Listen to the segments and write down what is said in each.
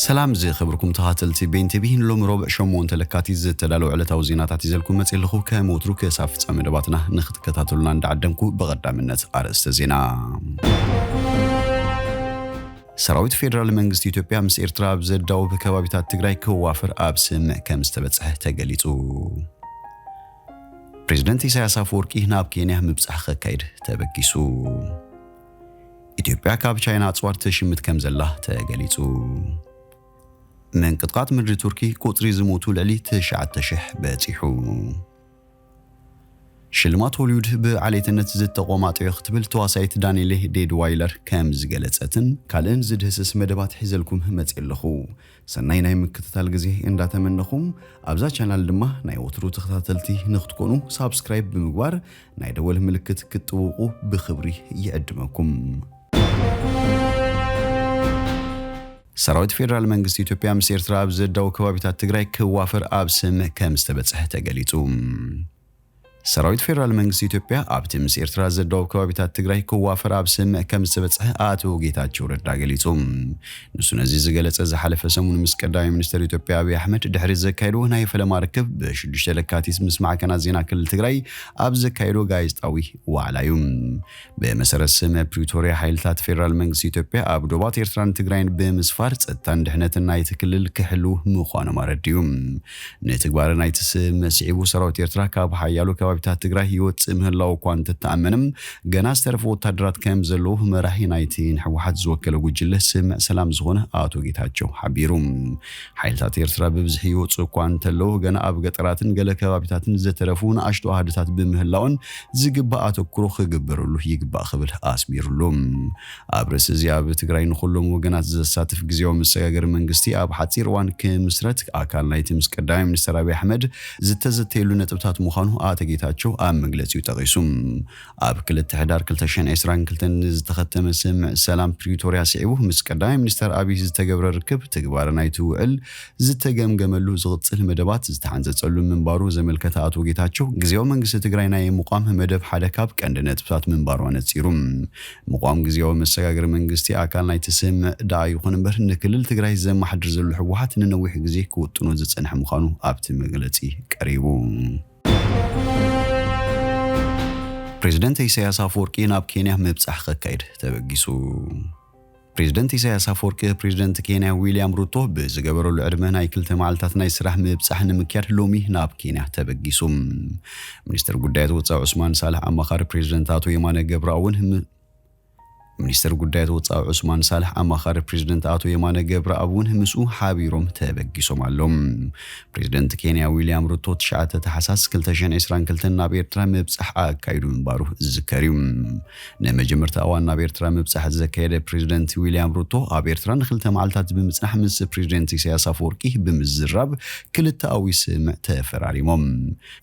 ሰላም ዝኽብርኩም ተኸታተልቲ ቤን ቲቪ፣ ንሎሚ ረቡዕ ሸሞንተ ለካቲት ዝተዳለዉ ዕለታዊ ዜናታት ይዘልኩም መጽእ ኣለኹ። ከም ወትሩ ክሳብ ፍጻሜ መደባትና ንኽትከታተሉና እንዳዓደምኩ፣ ብቐዳምነት ኣርእስተ ዜና። ሰራዊት ፌደራል መንግስቲ ኢትዮጵያ ምስ ኤርትራ ኣብ ዘዳውብ ከባቢታት ትግራይ ክዋፈር ኣብ ስምምዕ ከም ዝተበጽሐ ተገሊጹ። ፕሬዝደንት ኢሳያስ ኣፈወርቂ ናብ ኬንያ ምብጻሕ ከካይድ ተበጊሱ። ኢትዮጵያ ካብ ቻይና ኣጽዋር ትሽምት ከም ዘላ ተገሊጹ። ምንቅጥቃጥ ምድሪ ቱርኪ ቁጽሪ ዝሞቱ ልዕሊ ትሽዓተ ሽሕ በጺሑ። ሽልማት ሆሊውድ ብዓሌትነት ዝተቖማጠዮ ክትብል ተዋሳኢት ዳንኤሌ ዴድዋይለር ከም ዝገለጸትን ካልእን ዝድህስስ መደባት ሒዘልኩም መጽእ ኣለኹ። ሰናይ ናይ ምክትታል ግዜ እንዳተመነኹም፣ ኣብዛ ቻናል ድማ ናይ ወትሩ ተኸታተልቲ ንክትኮኑ ሳብስክራይብ ብምግባር ናይ ደወል ምልክት ክትጥውቑ ብኽብሪ ይዕድመኩም። ሰራዊት ፌደራል መንግስቲ ኢትዮጵያ ምስ ኤርትራ ኣብ ዘዳው ከባቢታት ትግራይ ክዋፈር ኣብ ስምምዕ ከም ዝተበጽሐ ተገሊጹ። ሰራዊት ፌደራል መንግስቲ ኢትዮጵያ ኣብቲ ምስ ኤርትራ ዘዳው ከባቢታት ትግራይ ክዋፈር ኣብ ስምምዕ ከም ዝተበጽሐ ኣቶ ጌታቸው ረዳ ገሊጹ። ንሱ ነዚ ዝገለጸ ዝሓለፈ ሰሙን ምስ ቀዳማይ ሚኒስተር ኢትዮጵያ ኣብይ ኣሕመድ ድሕሪ ዘካየድዎ ናይ ፈለማ ርክብ ብሽዱሽተ ለካቲት ምስ ማዕከናት ዜና ክልል ትግራይ ኣብ ዘካየዶ ጋዜጣዊ ዋዕላ እዩ። ብመሰረት ስምምዕ ፕሪቶርያ፣ ሓይልታት ፌደራል መንግስቲ ኢትዮጵያ ኣብ ዶባት ኤርትራን ትግራይን ብምስፋር ጸጥታን ድሕነትን ናይቲ ክልል ክሕልዉ ምዃኖም ኣረዲኡ። ንትግባረ ናይቲ ስምምዕ ስዒቡ ሰራዊት ኤርትራ ካብ ሓያሎ ከባቢታት ትግራይ ይወጽእ ምህላዉ እኳ እንተተኣመነ፣ ገና ዝተረፉ ወታደራት ከም ዘለዉ መራሒ ናይቲ ንህወሓት ዝወከለ ጉጅለ ስምምዕ ሰላም ዝኾነ ኣቶ ጌታቸው ሓቢሩ። ሓይልታት ኤርትራ ብብዝሒ ይወጽኡ እኳ እንተለዉ፣ ገና ኣብ ገጠራትን ገለ ከባቢታትን ዝተረፉ ንኣሽቱ ኣሃዱታት ብምህላውን ዝግባእ ኣተኩሮ ክግበረሉ ይግባእ ክብል ኣስሚሩሉ። ኣብ ርእሲ እዚ፣ ኣብ ትግራይ ንኹሎም ወገናት ዘሳትፍ ግዝያዊ መሰጋገሪ መንግስቲ ኣብ ሓጺር እዋን ክምስረት ኣካል ናይቲ ምስ ቀዳማይ ሚኒስተር ኣብይ ኣሕመድ ዝተዘተየሉ ነጥብታት ምዃኑ ኣቶ ጌታቸው ኣብ መግለጺኡ ጠቒሱ። ኣብ ክልተ ሕዳር ክልተ ሽሕን ዕስራን ክልተን ዝተኸተመ ስምምዕ ሰላም ፕሪቶርያ ስዒቡ፣ ምስ ቀዳማይ ሚኒስተር ኣብይ ዝተገብረ ርክብ፣ ትግባረ ናይቲ ውዕል ዝተገምገመሉ ዝቕጽል መደባት ዝተሓንጸጸሉ ምንባሩ ዘመልከተ ኣቶ ጌታቸው፣ ግዝያዊ መንግስቲ ትግራይ ናይ ምቋም መደብ ሓደ ካብ ቀንዲ ነጥብታት ምንባሩ ኣነጺሩ። ምቋም ግዝያዊ መሰጋገሪ መንግስቲ ኣካል ናይቲ ስምምዕ ደኣ ይኹን እምበር፣ ንክልል ትግራይ ዘመሓድር ዘሎ ህወሓት ንነዊሕ ግዜ ክውጥኖ ዝጸንሐ ምዃኑ ኣብቲ መግለጺ ቀሪቡ። ፕሬዝደንት ኢሳያስ ኣፈወርቂ ናብ ኬንያ ምብጻሕ ከካይድ ተበጊሱ። ፕሬዝደንት ኢሳያስ ኣፈወርቂ፣ ፕሬዝደንት ኬንያ ዊልያም ሩቶ ብዝገበረሉ ዕድመ ናይ ክልተ መዓልታት ናይ ስራሕ ምብጻሕ ንምክያድ ሎሚ ናብ ኬንያ ተበጊሱ። ሚኒስትር ጉዳያት ወጻኢ ዑስማን ሳልሕ፣ ኣማኻሪ ፕሬዝደንት ኣቶ የማነ ገብረኣብ እውን ም-፣ ሚኒስትር ጉዳያት ወጻኢ ዑስማን ሳልሕ፣ ኣማኻሪ ፕሬዝደንት ኣቶ የማነ ገብረኣብ እውን ምስኡ ሓቢሮም ተበጊሶም ኣለዉ። ፕሬዝደንት ኬንያ ዊልያም ሩቶ ትሽዓተ ታሕሳስ ክልተ ሽሕን ዕስራን ክልተን ናብ ኤርትራ ምብጻሕ ኣካይዱ ምንባሩ ዝዝከር እዩ። ንመጀመርታ እዋን ናብ ኤርትራ ምብጻሕ ዘካየደ ፕሬዝደንት ዊልያም ሩቶ፣ ኣብ ኤርትራ ንክልተ መዓልታት ብምጽናሕ ምስ ፕሬዝደንት ኢሳያስ ኣፈወርቂ ብምዝራብ ክልተኣዊ ስምምዕ ተፈራሪሞም።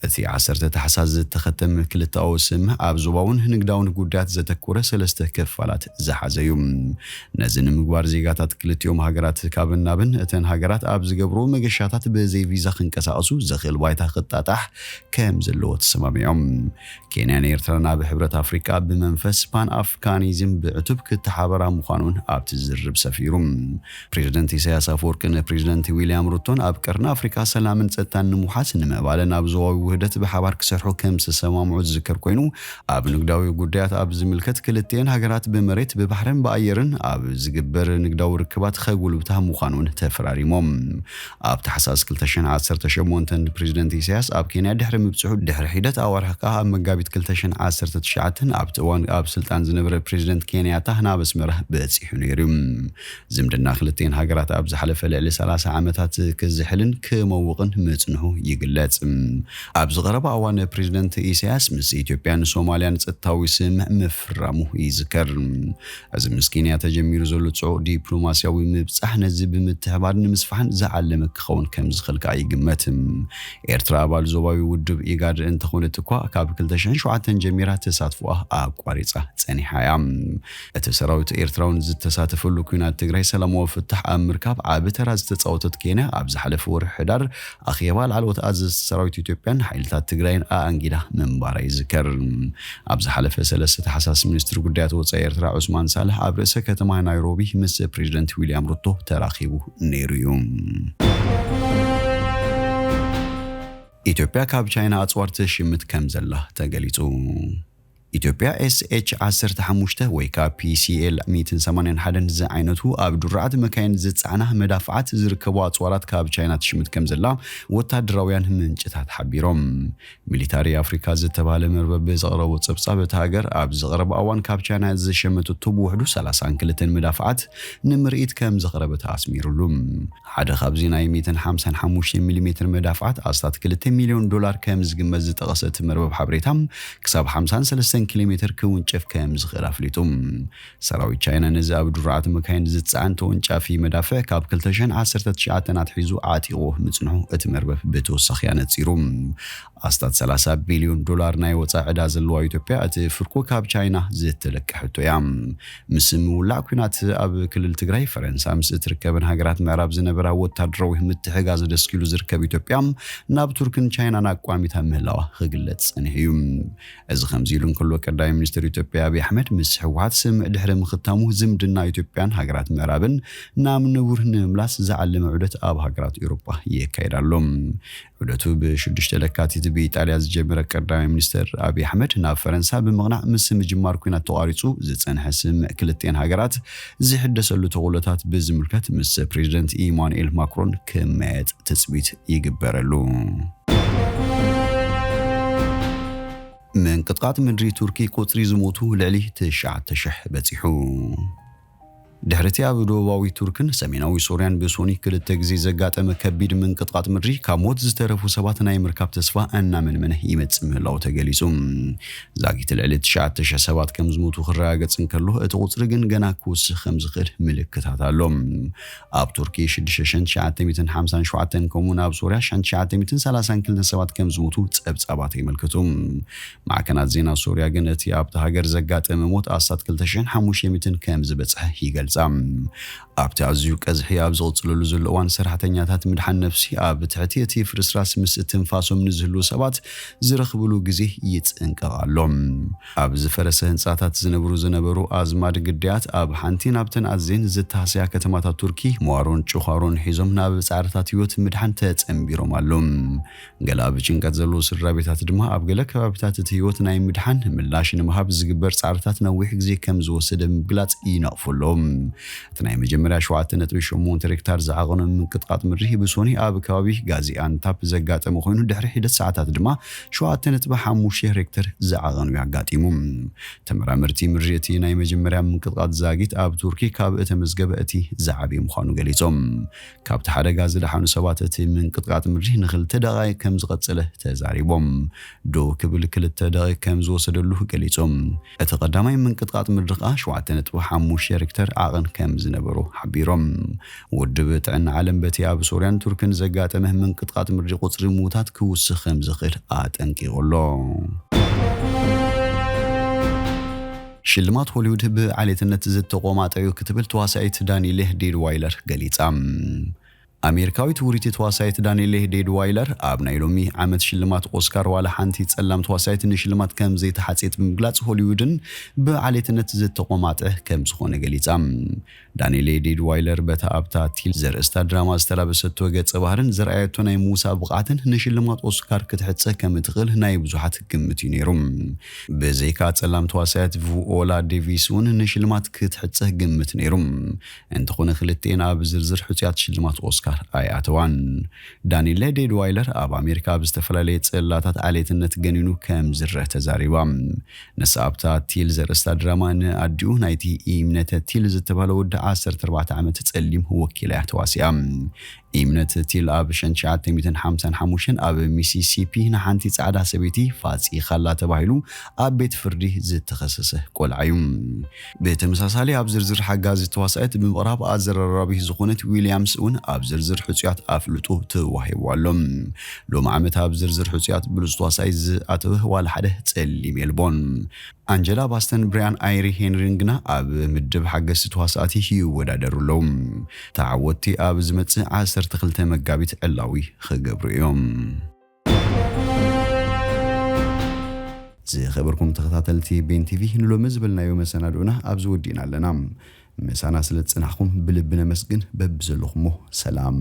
እቲ ዓሰርተ ታሕሳስ ዝተኸተመ ክልተኣዊ ስምምዕ ኣብ ዞባውን ንግዳውን ጉዳያት ዘተኮረ ሰለስተ ክፋላት ዝሓዘ እዩ። ነዚ ንምግባር ዜጋታት ክልቲኦም ሃገራት ካብን ናብን እተን ሃገራት ኣብ ዝገብርዎ መገሻታት ብዘይ ቪዛ ክንቀሳቐሱ ዘኽእል ባይታ ክጣጣሕ ከም ዘለዎ ተሰማሚዖም። ኬንያን ኤርትራን ኣብ ሕብረት ኣፍሪቃ ብመንፈስ ፓን ኣፍሪካኒዝም ብዕቱብ ክተሓበራ ምዃኑን ኣብቲ ዝርርብ ሰፊሩ። ፕሬዝደንት ኢሳያስ ኣፈወርቂ ንፕሬዝደንት ዊልያም ሩቶን ኣብ ቀርኒ ኣፍሪካ ሰላምን ጸጥታን ንምውሓስ፣ ንምዕባለን ኣብ ዞባዊ ውህደት ብሓባር ክሰርሑ ከም ዝተሰማምዑ ዝዝከር ኮይኑ፣ ኣብ ንግዳዊ ጉዳያት ኣብ ዝምልከት ክልቲኤን ሃገራት ብመሬት፣ ብባሕርን ብኣየርን ኣብ ዝግበር ንግዳዊ ርክባት ከጉልብታ ምዃኑ እውን ተፈራሪሞም። ኣብ ታሕሳስ ክልተ ሽሕን ዓሰርተ ሸሞንተን ፕሬዝደንት ኢሳያስ ኣብ ኬንያ ድሕሪ ምብጽሑ፣ ድሕሪ ሒደት ኣዋርሕ ከኣ ኣብ መጋቢት ክልተ ሽሕን ዓሰርተ ትሽዓተን ኣብቲ እዋን ኣብ ስልጣን ዝነበረ ፕሬዝደንት ኬንያታ ናብ ኣስመራ በጺሑ ነይሩ እዩ። ዝምድና ክልቲኤን ሃገራት ኣብ ዝሓለፈ ልዕሊ ሰላሳ ዓመታት ክዝሕልን ክመውቕን ምጽንሑ ይግለጽ። ኣብዚ ቀረባ እዋን ፕሬዝደንት ኢሳያስ ምስ ኢትዮጵያን ሶማልያን ጸጥታዊ ስምምዕ ምፍራሙ ይዝከር። እዚ ምስ ኬንያ ተጀሚሩ ዘሎ ጽዑቕ ዲፕሎማስያዊ ምብጻሕ ነዚ ብምትሕባር ንምስፋሕን ዝዓለመ ክኸውን ከም ዝኽእል ከኣ ይግመት። ኤርትራ ኣባል ዞባዊ ውድብ ኢጋድ እንተኾነት እኳ፣ ካብ ክልተ ሽሕን ሸውዓተን ጀሚራ ተሳትፎኣ ኣቋሪጻ ጸኒሓ እያ። እቲ ሰራዊት ኤርትራውን ዝተሳተፈሉ ኲናት ትግራይ ሰላማዊ ፍታሕ ኣብ ምርካብ ዓቢ ተራ ዝተጻወተት ኬንያ፣ ኣብ ዝሓለፈ ወርሒ ሕዳር ኣኼባ ላዕለዎት ኣዘዝቲ ሰራዊት ኢትዮጵያን ሓይልታት ትግራይን ኣኣንጊዳ ምንባራ ይዝከር። ኣብ ዝሓለፈ ሰለስተ ታሕሳስ ሚኒስትሪ ጉዳያት ወጻኢ ኤርትራ ዑስማን ሳልሕ ኣብ ርእሰ ከተማ ናይሮቢ ምስ ፕሬዚደንት ዊልያም ሩቶ ተራኺቡ ነይሩ እዩ። ኢትዮጵያ ካብ ቻይና ኣጽዋር ትሽምት ከም ዘላ ተገሊጹ። ኢትዮጵያ ኤስኤች ዓሰርተ ሓሙሽተ ወይ ከዓ ፒሲኤል ሚእትን ሰማንያን ሓደን ዝዓይነቱ ኣብ ድሩዓት መካይን ዝጸዓና መዳፍዓት ዝርከቡ ኣጽዋራት ካብ ቻይና ትሽምት ከም ዘላ ወታደራውያን ምንጭታት ሓቢሮም። ሚሊታሪ ኣፍሪካ ዝተባህለ መርበብ ብዘቕረቦ ጸብጻብ፣ እታ ሃገር ኣብ ዝቐረበ እዋን ካብ ቻይና ዝሸመተቶ ብውሕዱ ሰላሳን ክልተን መዳፍዓት ንምርኢት ከም ዘቕረበት ኣስሚሩሉ። ሓደ ካብዚ ናይ ሚእትን ሓምሳን ሓሙሽተ ሚሊሜትር መዳፍዓት ኣስታት ክልተ ሚልዮን ዶላር ከም ዝግመት ዝጠቐሰ እቲ መርበብ ሓበሬታ፣ ክሳብ ሓምሳን ሰለስተን ኪሎ ሜትር ክውንጨፍ ከም ዝኽእል ኣፍሊጡ። ሰራዊት ቻይና ነዚ ኣብ ድሩዓት መካይን ዝጸዓን ተወንጫፊ መዳፍዕ ካብ ክልተ ሽሕን ዓሰርተ ትሽዓተን ኣትሒዙ ዓጢቑ ምጽንሑ እቲ መርበብ ብተወሳኺ ኣነጺሩ። ኣስታት ሰላሳ ቢልዮን ዶላር ናይ ወጻኢ ዕዳ ዘለዋ ኢትዮጵያ፣ እቲ ፍርቁ ካብ ቻይና ዝተለቀሐቶ እያ። ምስ ምውላዕ ኲናት ኣብ ክልል ትግራይ፣ ፈረንሳ ምስ እትርከበን ሃገራት ምዕራብ ዝነበራ ወታደራዊ ምትሕጋዝ ደስኪሉ ዝርከብ ኢትዮጵያ፣ ናብ ቱርክን ቻይናን ኣቋሚታ ምህላዋ ክግለጽ ጸኒሑ እዩ። እዚ ከምዚ ኢሉ እንከሎ፣ ቀዳማይ ሚኒስትር ኢትዮጵያ ኣብይ ኣሕመድ ምስ ህወሓት ስምምዕ ድሕሪ ምኽታሙ፣ ዝምድና ኢትዮጵያን ሃገራት ምዕራብን ናብ ንቡር ንምምላስ ዝዓለመ ዑደት ኣብ ሃገራት ኤውሮጳ የካይድ ኣሎ። ዑደቱ ብሽዱሽተ ለካቲት ብኢጣልያ ዝጀመረ ቀዳማይ ሚኒስትር ኣብይ ኣሕመድ፣ ናብ ፈረንሳ ብምቕናዕ ምስ ምጅማር ኲናት ተቋሪጹ ዝጸንሐ ስምምዕ ክልቲኤን ሃገራት ዝሕደሰሉ ተኽእሎታት ብዝምልከት ምስ ፕሬዚደንት ኢማኑኤል ማክሮን ክመያየጥ ትጽቢት ይግበረሉ። ምንቅጥቃጥ ምድሪ ቱርኪ ቁጽሪ ዝሞቱ ልዕሊ ትሽዓተ ሽሕ በጺሑ። ድሕሪ እቲ ኣብ ደቡባዊ ቱርክን ሰሜናዊ ሶርያን ብሶኒ ክልተ ግዜ ዘጋጠመ ከቢድ ምንቅጥቃጥ ምድሪ፣ ካብ ሞት ዝተረፉ ሰባት ናይ ምርካብ ተስፋ እናመንመነ ይመጽእ ምህላዉ ተገሊጹ። ዛጊት ልዕሊ ትሽዓተ ሽሕ ሰባት ከም ዝሞቱ ክረጋገጽ እንከሎ፣ እቲ ቁጽሪ ግን ገና ክውስኽ ከም ዝኽእል ምልክታት ኣሎ። ኣብ ቱርኪ ሽዱሽተ ሽሕን ትሽዓተ ሚእትን ሓምሳን ሸውዓተን፣ ከምኡውን ኣብ ሶርያ ሽሕን ትሽዓተ ሚእትን ሰላሳን ክልተን ሰባት ከም ዝሞቱ ጸብጻባት የመልክቱ። ማዕከናት ዜና ሶርያ ግን እቲ ኣብቲ ሃገር ዘጋጠመ ሞት ኣስታት ክልተ ሽሕን ሓሙሽተ ሚእትን ከም ዝበጽሐ ይገልጻ። ኣብቲ ኣዝዩ ቀዝሒ ኣብ ዝቕጽለሉ ዘሎ እዋን፣ ሰራሕተኛታት ምድሓን ነፍሲ ኣብ ትሕቲ እቲ ፍርስራስ ምስ ትንፋሶም ንዝህልዉ ሰባት ዝረኽብሉ ግዜ ይጽንቀቕ ኣሎ። ኣብ ዝፈረሰ ህንጻታት ዝነብሩ ዝነበሩ ኣዝማድ ግዳያት፣ ኣብ ሓንቲ ናብተን ኣዝየን ዝተሃስያ ከተማታት ቱርኪ፣ መዋሮን ጭዃሮን ሒዞም ናብ ጻዕርታት ህይወት ምድሓን ተጸንቢሮም ኣለዉ። ገለ ኣብ ጭንቀት ዘለዉ ስድራ ቤታት ድማ፣ ኣብ ገለ ከባቢታት እቲ ህይወት ናይ ምድሓን ምላሽ ንምሃብ ዝግበር ጻዕርታት ነዊሕ ግዜ ከም ዝወሰደ ብምግላጽ ይነቕፉ ኣለዉ። እቲ ናይ መጀመርያ ሸውዓተ ነጥቢ ሸሞንተ ሬክታር ዝዓቐኖ ምንቅጥቃጥ ምድሪ ብሶኒ ኣብ ከባቢ ጋዚኣንታፕ ዘጋጠመ ኮይኑ፣ ድሕሪ ሒደት ሰዓታት ድማ ሸውዓተ ነጥቢ ሓሙሽተ ሬክተር ዝዓቐኑ ኣጋጢሙ። ተመራመርቲ፣ ምድሪ እቲ ናይ መጀመርያ ምንቅጥቃጥ ዛጊት ኣብ ቱርኪ ካብ እተመዝገበ እቲ ዝዓበየ ምዃኑ ገሊጾም። ካብቲ ሓደጋ ዝደሓኑ ሰባት፣ እቲ ምንቅጥቃጥ ምድሪ ንኽልተ ደቓይቕ ከም ዝቐጸለ ተዛሪቦም። ደው ክብል ክልተ ደቒቕ ከም ዝወሰደሉ ገሊጾም። እቲ ቀዳማይ ምንቅጥቃጥ ምድሪ ከኣ ሸውዓተ ነጥቢ ሓሙሽተ ሪክተር ዓቐን ከም ዝነበሮ ሓቢሮም። ውድብ ጥዕና ዓለም በቲ ኣብ ሶርያን ቱርክን ዘጋጠመ ምንቅጥቃጥ ምድሪ ቁጽሪ ምዉታት ክውስኽ ከም ዝኽእል ኣጠንቂቑ ኣሎ። ሽልማት ሆሊውድ ብዓሌትነት ዝተቖማጠ እዩ ክትብል ተዋሳኢት ዳኒሌ ዴድዋይለር ገሊጻ። ኣሜሪካዊት ውሪቲ ተዋሳኢት ዳኒሌ ዴድዋይለር ኣብ ናይ ሎሚ ዓመት ሽልማት ኦስካር ዋላ ሓንቲ ጸላም ተዋሳኢት ንሽልማት ከም ዘይተሓጽየት ብምግላጽ፣ ሆሊውድን ብዓሌትነት ዝተቖማጠ ከም ዝኾነ ገሊጻ። ዳኒሌ ዴድዋይለር በታ ኣብታ ቲል ዘርእስታ ድራማ ዝተላበሰቶ ገጸ ባህርን ዘርኣየቶ ናይ ምውሳእ ብቕዓትን ንሽልማት ኦስካር ክትሕጸ ከም እትኽእል ናይ ብዙሓት ግምት እዩ ነይሩ። ብዘይካ ጸላም ተዋሳኢት ቪኦላ ዴቪስ እውን ንሽልማት ክትሕጸ ግምት ነይሩ። እንተኾነ፣ ክልቲኤን ኣብ ዝርዝር ሕጹያት ሽልማት ኦስካር ኣይኣተዋን። ዳኒለ ዴድዋይለር ኣብ ኣሜሪካ ኣብ ዝተፈላለየ ጽላታት ዓሌትነት ገኒኑ ከም ዝረአ ተዛሪባ። ንሳ ኣብታ ቲል ዘርእስታ ድራማ ንኣዲኡ ናይቲ ኢምነተ ቲል ዝተባህለ ወዲ ዓሰርተ ኣርባዕተ ዓመት ጸሊም ወኪላ እያ ተዋሲኣ። ኢምነት ቲል ኣብ ሽሕን ትሽዓተ ሚእትን ሓምሳን ሓሙሽተን ኣብ ሚሲሲፒ ንሓንቲ ጻዕዳ ሰበይቲ ፋጺኻላ ተባሂሉ ኣብ ቤት ፍርዲ ዝተኸሰሰ ቆልዓ እዩ። ብተመሳሳሊ፣ ኣብ ዝርዝር ሓጋዚ ተዋሳኢት ብምቕራብ ኣዘራራቢ ዝኾነት ዊልያምስ እውን ኣብ ዝርዝር ሕጹያት ኣፍልጦ ተዋሂቡ ኣሎ። ሎሚ ዓመት ኣብ ዝርዝር ሕጹያት ብሉጽ ተዋሳኢ ዝኣተወ ዋላ ሓደ ጸሊም የልቦን። ኣንጀላ ባስተን ብራያን ኣይሪ ሄንሪን ግና ኣብ ምድብ ሓገዝቲ ተዋሳእቲ ይወዳደሩ ኣለዉ። ተዓወትቲ ኣብ ዝመጽእ ዓሰርተ ክልተ መጋቢት ዕላዊ ክገብሩ እዮም። ዝኸበርኩም ተኸታተልቲ ቤን ቲቪ፣ ንሎሚ ዝበልናዮ መሰናድኡና ኣብዚ ወዲእና ኣለና። ምሳና ስለ ዝጸናሕኩም ብልቢ ነመስግን። በብዘለኹሞ ሰላም።